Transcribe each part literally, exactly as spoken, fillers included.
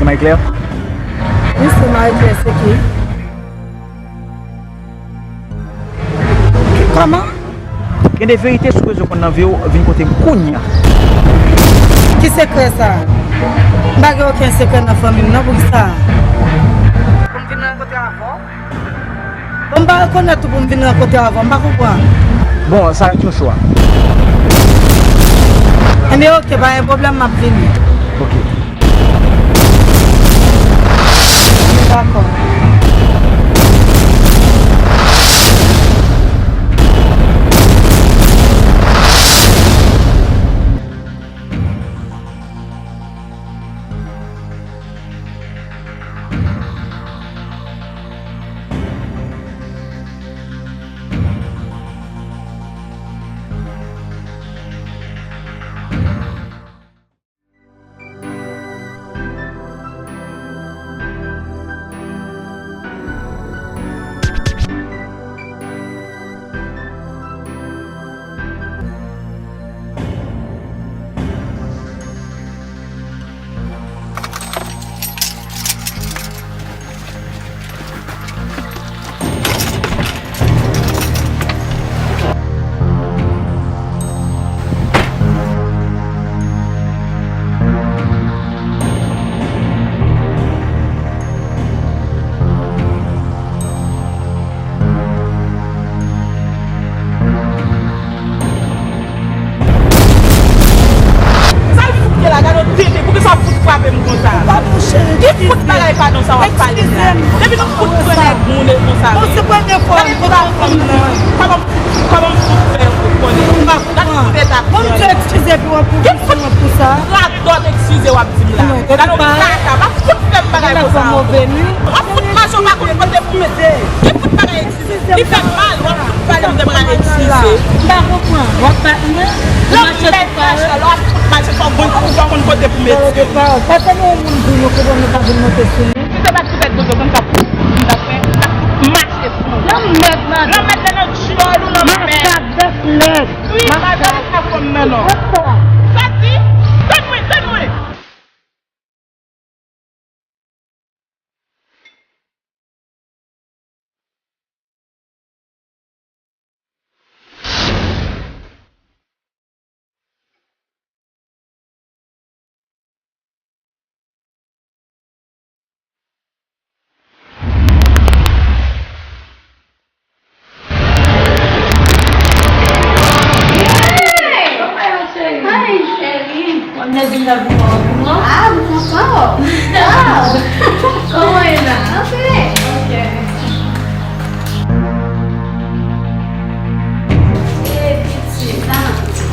Marie Claire? Wi, se Marie Claire, se ki? Kòman? Gen de verite sou bezwen konn nan vi w, vin kote m kounye a. Ki sekrè sa? M pa gen okenn sekrè nan fanmi m, non, poukisa? Pou m vin rankontre avè w? Bon, m pa rekonèt ou pou m vin rankontre avè w, m pa konprann. Bon, sa rete yon chwa. Enben, oke, pa gen pwoblèm, m ap vini. Oke. Dakò. Sa l fout ye la, gade yon tenten, poukisa w fout frape m konsa? Ki fout bagay padon sa w ap pale la? Depi nou fout pran nèg moun e konsa, wi. Depi nou pa konn mwen, kòman, kòman m fout fè yon kout konnen? Gade yon tèt ap. Ki fout radòt eskize w ap di m la? Gade yon kaka, pa fout fè m bagay konsa ankò. W ap fout mache w pa konn kote pou mete. Ki fout bagay Li fè m mal, w ap fout pale m de bagay eskize. M pa konprann. W ap bat mwen? Lanmèd mache, lè w ap fout mache, fò w konn, fò w konn kote pou mete yo. Pase nou yon moun pou nou, pou nou pa vin monte sou li. Si se pa t pou tèt bouzen, konn sa pou m ta fè, m ta fout mache sou ou. Lanmèd madanm. Lanmèd nan dyòl ou, lanmèd. Makak dèf nèg. Wi, makak. Sa di, tann mwen, tann mwen. Hey! Kòman w ye, cheri? Hi, cheri. Mwen vin la pou mwen, pou mwen. Ah, m kontan. Ah. Kòman w ye la? Anpil. Ok. Eh, pitit, sa nan pitit.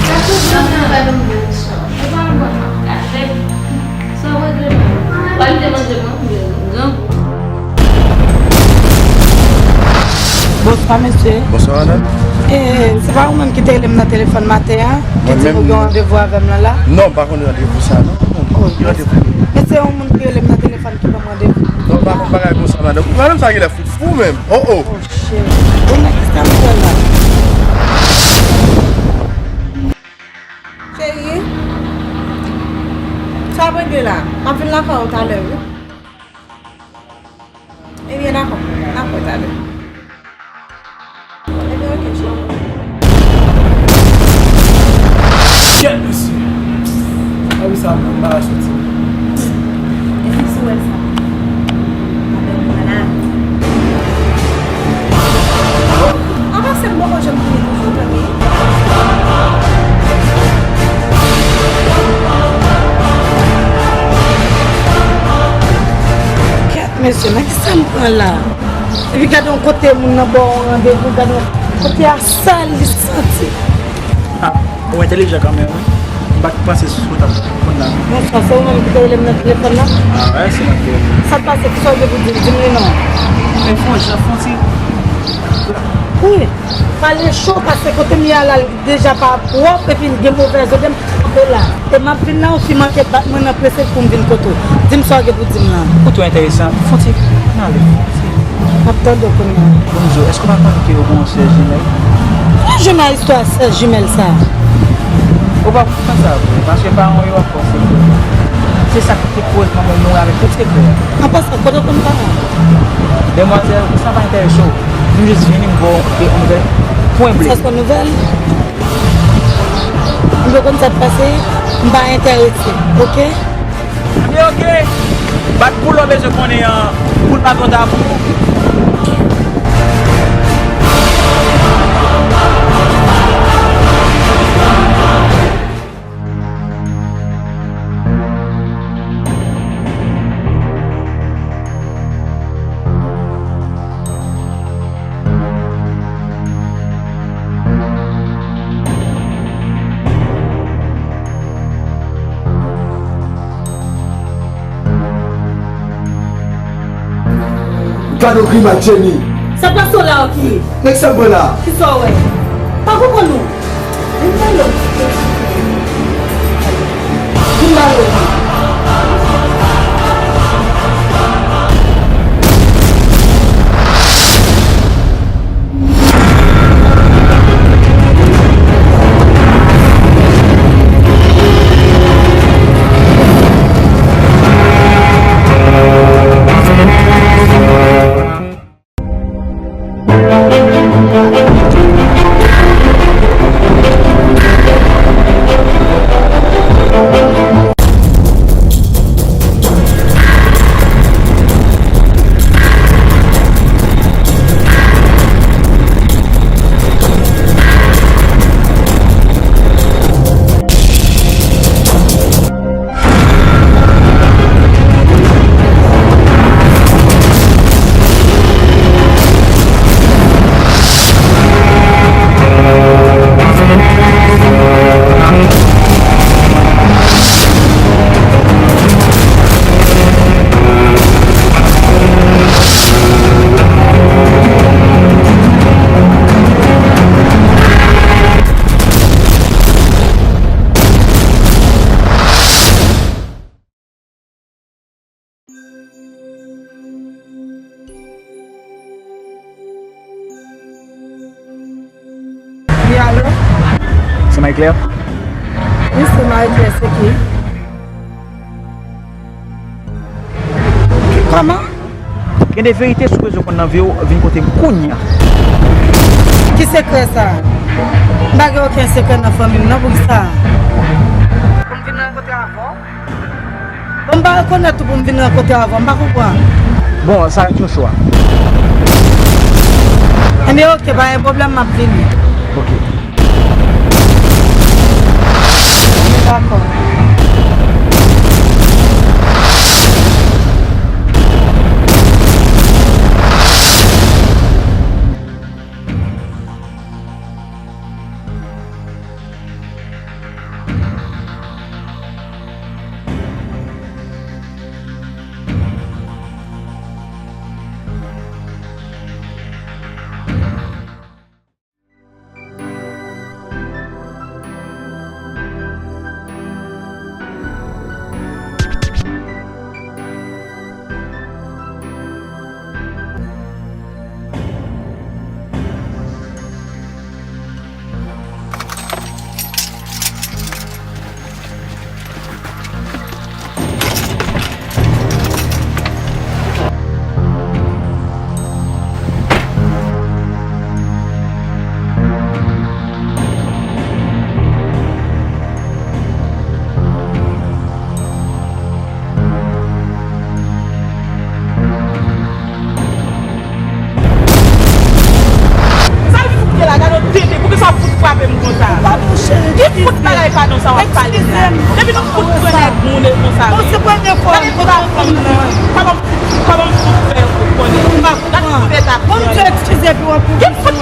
Sa tout bon, sa pa bon, bon, sa. Ou pa bon, non. Gade. Sa w regle, mwen. Wè, m te manje, mwen, m grangou. Bonswa, mesye. Bonswa, madanm. E, se pa ou menm ki te rele m nan telefòn maten an? Ki di nou gen yon randevou avè m nan la? Non, m pa konn randevou sa, non. Oh, ki randevou? Men se yon moun ki rele m nan telefòn ki ban m randevou. Non, m pa konn bagay konsa, madanm. Madanm sa genlè fout fou menm. Oh, oh. Oh, shit. Bon, nan ki sa m pran la? Cheri, sa w ap regle la? M ap vin lakay ou talè, wi. Ebyen, dakò. N ap wè talè. Ebyen, oke, cheri. Kèt, mesye. A wi, sa bon, m pa soti. Epi si w wè sa. Apèl mwen la. Anvan se m poko janm fini toujou, tande. Kèt, mesye, men kisa m pran la? Epi gade yon kote moun nan ba w randevou, gade yon kote a sal li santi. Ah, ou entèlijan kanmenm, wi. M pa t panse sou sa w t ap konn la. Bonswa, se ou menm ki te rele m nan telefòn nan? Ah, wè, se mwen ki te rele. Sa k pase, kisa w gen pou di m? Di m li non. Men fon, jan fon ti. Wi, pale cho, paske kote m ye a la, li deja pa pwòp, epi l gen movèz odè, m kanpe la. E m ap vin la, yon fi manke bat mwen nan prese pou m vin kote w. Di m sa w gen pou di m lan. Ou twò enteresan. Fon ti, ann ale, fon ti. M ap tande w kounye a. Bonjou, èske w pa konnen ke yo gen yon sè jimèl? Ki jan nan istwa sè jimèl sa? Ou pa konprann sa vre, paske paran w yo ap fòse. Se sa ki te koz manman w mouri avèk tout sekrè a. An pasan, kote w konn paran w? Demwazèl, sa pa enterese w. M jis vini, m ba w yon nouvèl. Pwen ble. Sa se yon nouvèl? M pa konn sa k pase, m pa enterese, oke? Ebyen, oke. Bat pou lè w bezwen konnen an, pou l pa twò ta pou ou. Gade yon grimas Jenny. Sa pase w la, oke? Nèg sa mwen la. Kisa w wè? Pa konprann ou. Vin pale w. Vin pale w. Wi, alo? Se Marie Claire? Wi, se Marie Claire, se ki? Kòman? Gen de verite si w bezwen konn nan vi w, vin kote m kounye a. Ki sekrè sa? M pa gen okenn sekrè nan fanmi m, non, poukisa? Pou m vin rankontre avè w? Bon, m pa rekonèt ou pou m vin rankontre avè w, m pa konprann. Bon, sa rete yon chwa. Ebyen, oke, pa gen pwoblèm, m ap vini. Oke. Dakò. Sa l fout ye la, gade yon tete, poukisa w fout frape m konsa? Ki fout bagay padon sa w ap pale m la? Depi nou fout pran nèg moun e konsa, wi. Gade pou la fanm nan. Kòman m fout, kòman m fout fè konnen? Gade tout eta fi an ye. Ki fout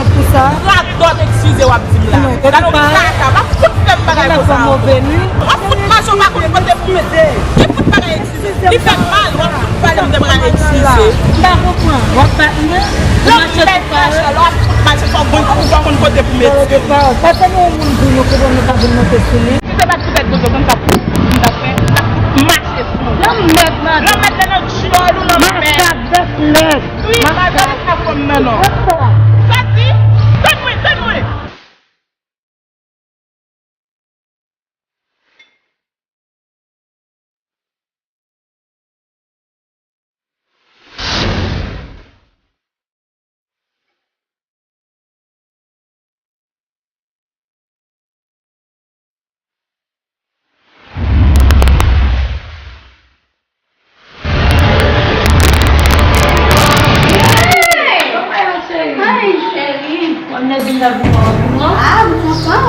radòt eskize w ap di m la? Gade yon kaka, pa fout fè m bagay konsa ankò. W ap fout mache w pa konn kote pou mete. Ki fout bagay Li fè m mal, w ap fout pale m de bagay eskize. M pa konprann. W ap bat mwen? Lè w mèt mache, lè w ap fout mache, fò w konn, fò w konn kote pou mete. Pase nou yon moun pou nou, pou nou pa vin monte sou li. Si se pa t poutèt Bondye, konn sa pou m t ap fè, m t ap fout mache sou ou. Lè w mèt madan. Lè w mèt nan djòl ou nan men. Makak bèf nèg. Wi, madanm pa konn nan non. Soti, tann mwen, tann mwen. Ah, m kontan.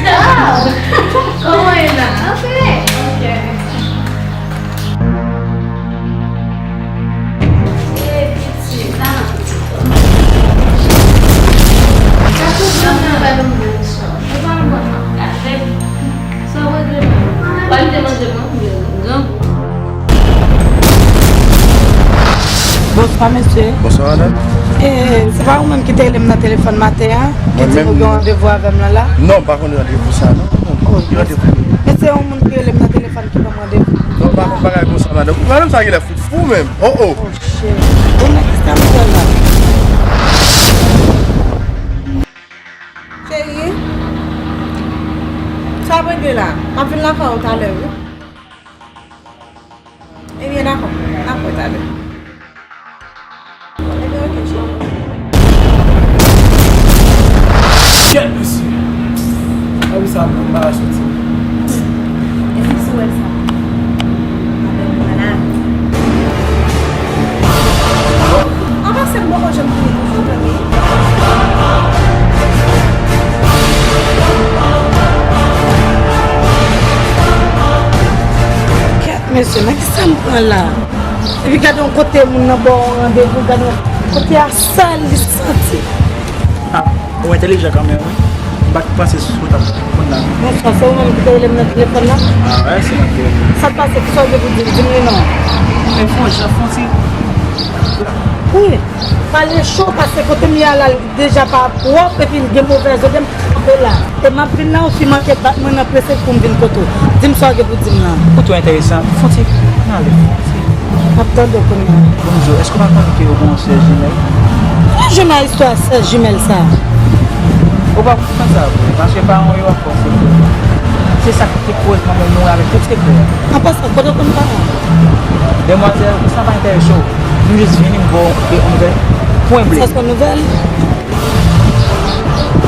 Wow. Kòman e la? Antre. Ok. E pitit, sa nan pitit. Sa tou bon nan. Ou pa bon nan. Gade. Sa w regle la? Pral te manje bon, grangou. Bonswa, mesye. Bonswa, madanm. E, se pa ou menm ki te rele m nan telefòn maten an, ki di m ou gen randevou avè m nan la? Non, m pa konn randevou sa, non. Oh, randevou. Men se yon moun ki rele m nan telefòn ki ban m randevou. Non, pa konn bagay konsa, madanm. Madanm sa genlè fout fou menm. Oh, oh. Oh, shit. Bon, men ki sa m fè la? Cheri, sa w ap regle la? M ap vin lakay ou talè, wi. Ebyen, dakò. N ap wè talè. Ebyen, oke, cheri. Kèt, mesye! A wi, sa m pa soti. Epi sou wè sa. Apre mwen la. Anvan se m poko janm vini toujou, tande. Kèt, mesye, men ki sa m pran la? Epi gade yon kote moun nan ba w randevou, gade yon kote a sal, li santi. Ah, ou entèlijan kanmenm, wi. M pa t panse sou sa w t ap konn la. Bonswa, se ou menm ki te rele m nan telefòn nan? Ah, wè, se mwen ki rele. Sa k pase, kisa w gen pou di m? Di m li non. Men fon jan, fon ti. Wi, pale cho, paske kote m ye a la, li deja pa pwòp, epi l gen movèz odè, m kanpe la. E m ap vin la, yon fi manke bat mwen nan prese pou m vin kote w. Di m sa w gen pou di m lan. Ou twò enteresan. Fon ti, n ale, fon ti. M ap tande w kounye a. Bonjou, èske w pa konnen ke yo gen yon sè jimèl? Ki jan nan istwa sè jimèl sa? Ou pa konprann sa vre, paske paran w yo ap fòse. Se sa ki te koz manman w mouri avèk tout sekrè a. An pasan, kote w konn paran w? Demwazèl, sa pa enterese w. M jis vini, m ba w yon nouvèl. Pwen ble. Sa se yon nouvèl?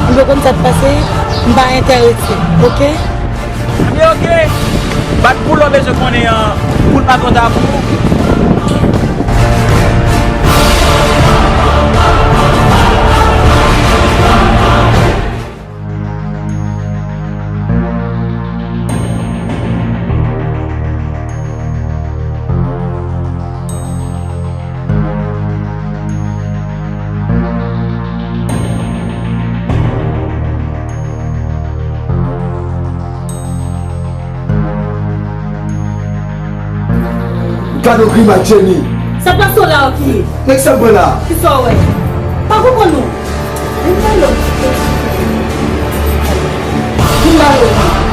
M pa konn sa k pase, m pa enterese, oke? Ebyen, oke. Bat pou lè w bezwen konnen an, pou l pa twò ta pou ou. Gade yon grimas Jenny. Sa pase w la, Oki? Men ki sa m pran la? Kisa w wè? Pa konprann ou? Vin pale w. Vin pale w.